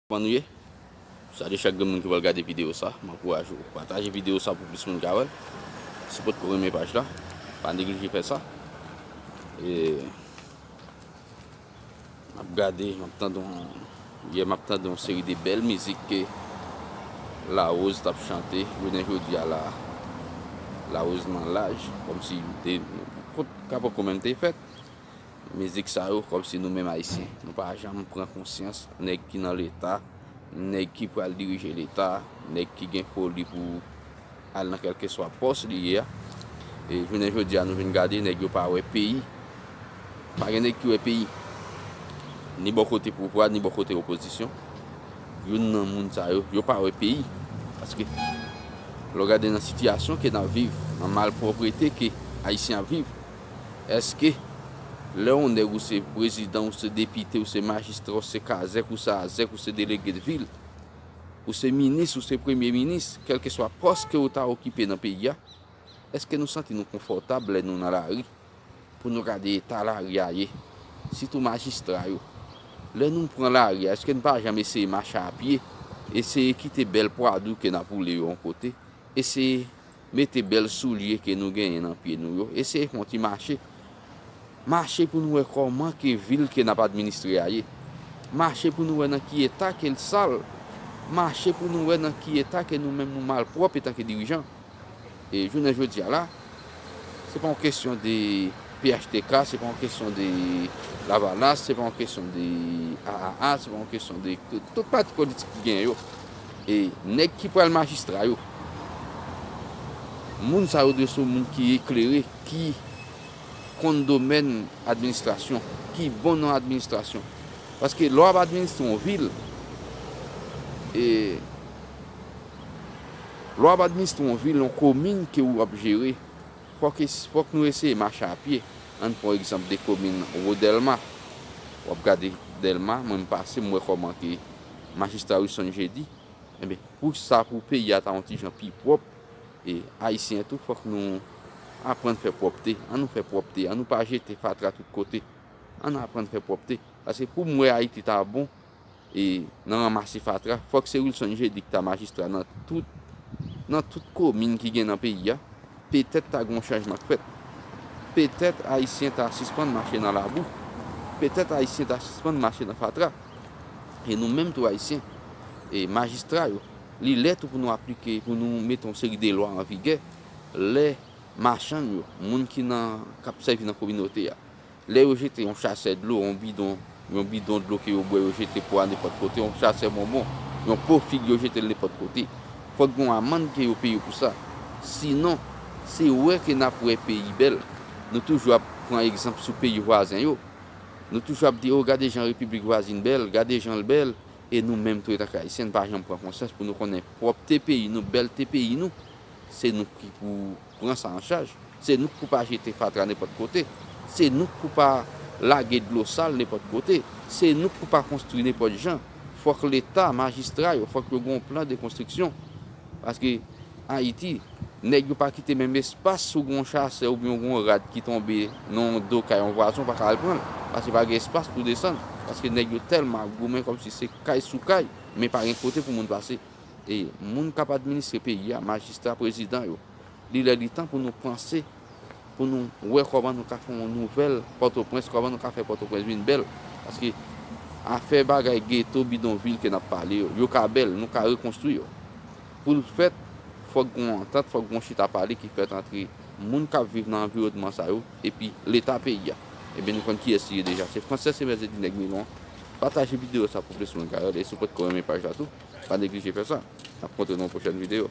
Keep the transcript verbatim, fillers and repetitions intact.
Kòman nou ye? Salye chak grenn moun ki pral gade videyo sa. M ankouraje w pataje videyo sa pou plis moun ka wè l. Si w potko renmen paj la, pa neglije fè sa. E m ap gade, m ap tande yon, yè m ap tande yon seri de bèl mizik ke Larose t ap chante. Jounen jodi a la, Larose nan laj, kòmsi te, kot ka poko menm te fèt. Mizik sa yo, kòmsi nou menm Ayisyen, nou pa janm pran konsyans, nèg ki nan Leta, nèg ki pral dirije Leta, nèg ki gen foli pou al nan kèlkeswa pòs li ye a. E jounen jodi a, nou vin gade, nèg yo pa wè peyi. Pa gen nèg ki wè peyi. Ni bò kote pouvwa, ni bò kote opozisyon. Youn nan moun sa yo, yo pa wè peyi. Paske, lè w gade nan sitiyasyon ke n ap viv, nan malpwòpte ke Ayisyen ap viv, èske lè yon nèg ou se prezidan, ou se depite, ou se majistra, ou se kazèk, ou se azèk, ou se delege de vil, ou se minis, ou se premye minis, kèlkeswa pòs ke ou ta okipe nan peyi a, èske nou santi nou konfòtab lè nou nan lari? Pou nou gade eta lari a ye, sitou majistra yo. Lè nou pran lari a, èske n pa janm eseye mache a pye? Eseye kite bèl pwadou ke n ap woule yo yon kote? Eseye mete bèl soulye ke nou genyen nan pye nou yo? Eseye fè yon ti mache. Mache pou nou wè kòman ke vil ke n ap administre a ye. Mache pou nou wè nan ki eta ke l sal. Mache pou nou wè nan ki eta ke nou menm nou malpwòp etanke dirijan. E jounen jodi a la, se pa yon kesyon de P H T K, se pa yon kesyon de Lavalas, se pa yon kesyon de A A A, se pa yon kesyon de tout, tout pati politik ki genyen yo. E nèg ki pral majistra yo, moun sa yo dwe se moun ki eklere, ki konn domèn administrasyon, ki bon nan administrasyon. Paske lè w ap administre yon vil, e lè w ap administre yon vil, yon komin ke w ap jere, fòk, fòk nou eseye mache a pye. Ann pran egzanp de komin Wo Dèlma. W ap gade Dèlma, mwen m pase, m wè kòman ke majistra Wilson Jeudi. Enben, pou sa, pou peyi a ta yon ti jan pi pwòp, e Ayisyen tou, fòk nou aprann fè pwòpte. Ann nou fè pwòpte, ann nou pa jete fatra tout kote. Ann aprann fè pwòpte. Paske pou m wè Ayiti ta bon, e nan ranmase fatra, fòk se Wilson Jeudi ki ta majistra nan tout, nan tout komin ki gen nan peyi a. Petèt ta gen yon chanjman k fèt. Petèt Ayisyen ta sispann mache nan labou. Petèt Ayisyen ta sispann mache nan fatra. E nou menm tou Ayisyen, e majistra yo, li lè tou pou nou aplike, pou nou mete yon seri de lwa an vigè. Lè machann yo, moun ki nan, k ap sèvi nan kominote a, lè yo jete yon chasè dlo, yon bidon, yon bidon dlo ke yo bwè, yo jete po a nenpòt kote, yon chasè bonbon, yon po fig, yo jete l nenpòt kote. Fòk gen yon amann ke yo peye pou sa. Sinon, se wè ke n ap wè peyi bèl. Nou toujou ap pran egzanp sou peyi vwazen yo. Nou toujou ap di, "O, gade jan repiblik vwazin bèl, gade jan l bèl." E nou menm tou, etanke Ayisyen, n pa janm pran konsyans pou nou konnen pwòpte peyi nou, bèlte peyi nou. Se nou ki pou pran sa an chaj. Se nou k pou pa jete fatra nenpòt kote. Se nou k pou pa lage dlo sal nenpòt kote. Se nou k pou pa konstwi nenpòt jan. Fòk Leta, majistra yo, fòk yo gen yon plan de konstriksyon. Paske Ayiti, nèg yo pa kite menm espas, si w gen yon chasè oubyen w gen yon rad ki tonbe nan yon do kay yon vwazen, w pa ka al pran l. Paske pa gen espas pou desann. Paske nèg yo tèlman ap goumen kòmsi se kay sou kay, men pa gen kote pou moun pase. E moun k ap administre peyi a, majistra, prezidan yo, li lè li tan pou nou panse, pou nou wè kòman nou ka fè yon nouvèl Pòtoprens, kòman nou ka fè Pòtoprens vin bèl. Paske afè bagay geto, bidonvil ke n ap pale yo, yo ka bèl, nou ka rekonstwi yo. Pou l fèt, fòk gen yon antant, fòk gen yon chita pale ki fèt antre moun k ap viv nan anviwònman sa yo epi Leta peyi a. Ebyen, nou konn kiyès li ye deja. Se Frances Evens Eddy Nèg Milon. Pataje videyo sa pou plis moun ka wè l. E si w potko renmen paj la tou, pa neglije fè sa. N ap kontre nan yon pwochèn videyo.